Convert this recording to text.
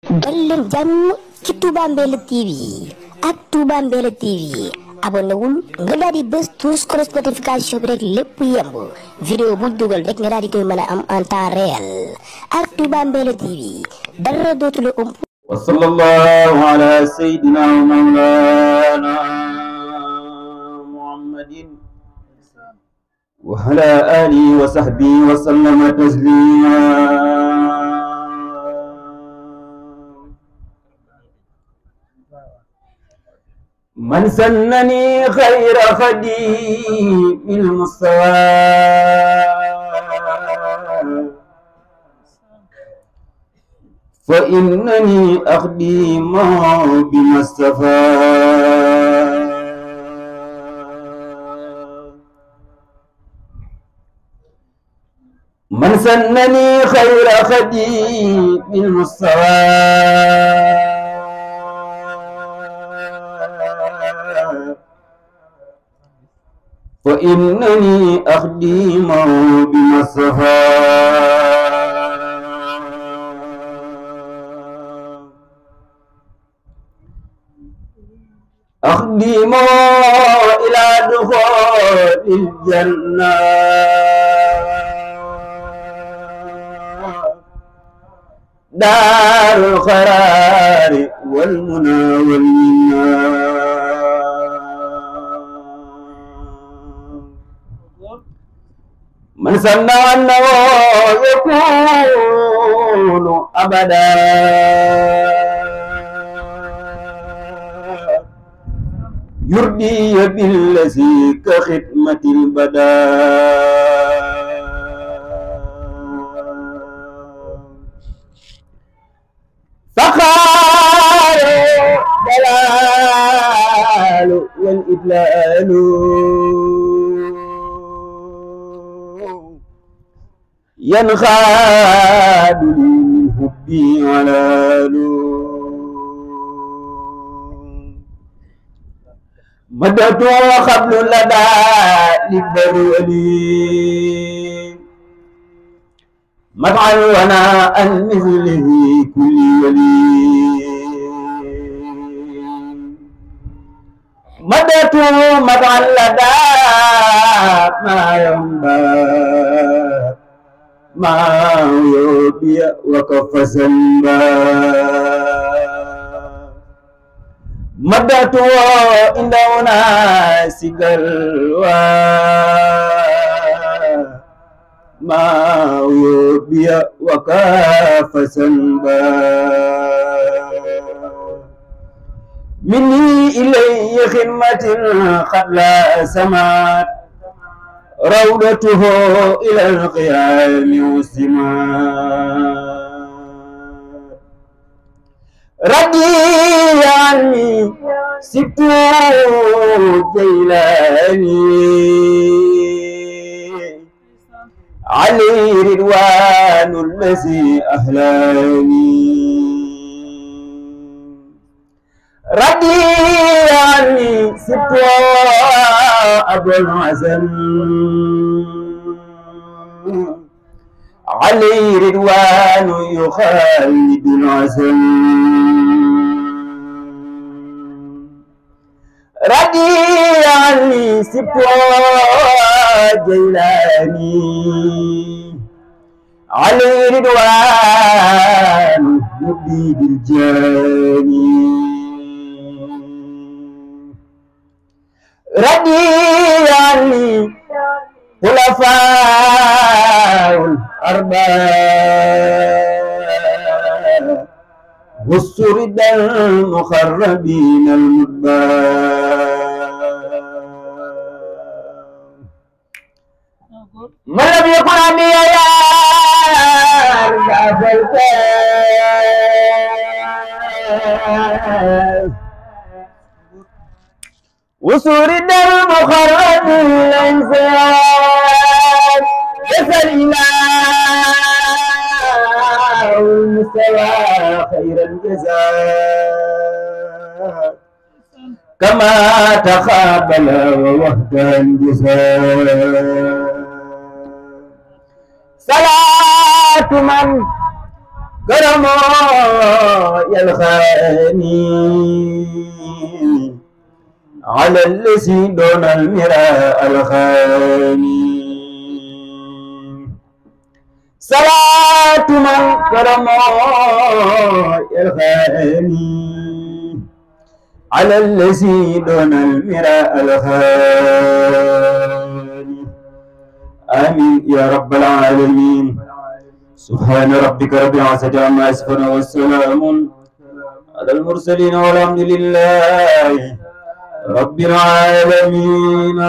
dal leen jàmm ci Touba Mbella TV ak Touba Mbella TV abonné wul nga daal di bës tous cloche notification bi rek lépp yemb vidéo bu dugal rek nga daal di koy mën a am en temps réel ak Touba Mbella TV dara dootu la ëmp. wa sallallahu ala sayyidina wa mawlana muhammadin wa ala alihi wa sahbihi wa sallama taslima. من سنني خير خديم المستوى فإنني أخدمه بما استفى من سنني خير خديم المستوى فإنني أخدمه بما استفى أخدمه إلى دخول الجنة دار القرار والمنى والمنى. من سن أنه يكون أبدا يردي بالذي كخدمة البدا فخار دلال والإدلال ينخاد لي من حبي علال مدد وخبل لدى للبرولي مدعا ونا عن مثله كل ولي مدد مدعا لدى ما ينبغي ما يوبي وكف سنبا مدت عند أناس قلوا ما يوبي وكف سنبا مني إلي خدمة قد لا سمات روضته إلى القيام والسماء ردي عني سبت جيلاني علي رضوان الذي أهلاني ردي عني سبت أبو الحسن علي رضوان يخالد الحسن ردي عني سبت جيلاني علي رضوان مبيد الجاني ردي عني خلفاء الأربعة والسرد المخربين المتبع من لم يكن أنبياء يا رجاء فالكاف وسرد المخرب الإنسان يسأل إله المستوى خير الجزاء كما تقابل ووحده الجزاء صلاة من كرم على الذي دون المراء الخاني صلاة من كرم الخاني على الذي دون المراء الخاني آمين يا رب العالمين. سبحان ربك رب العزة عما يصفون والسلام على المرسلين والحمد لله رب العالمين.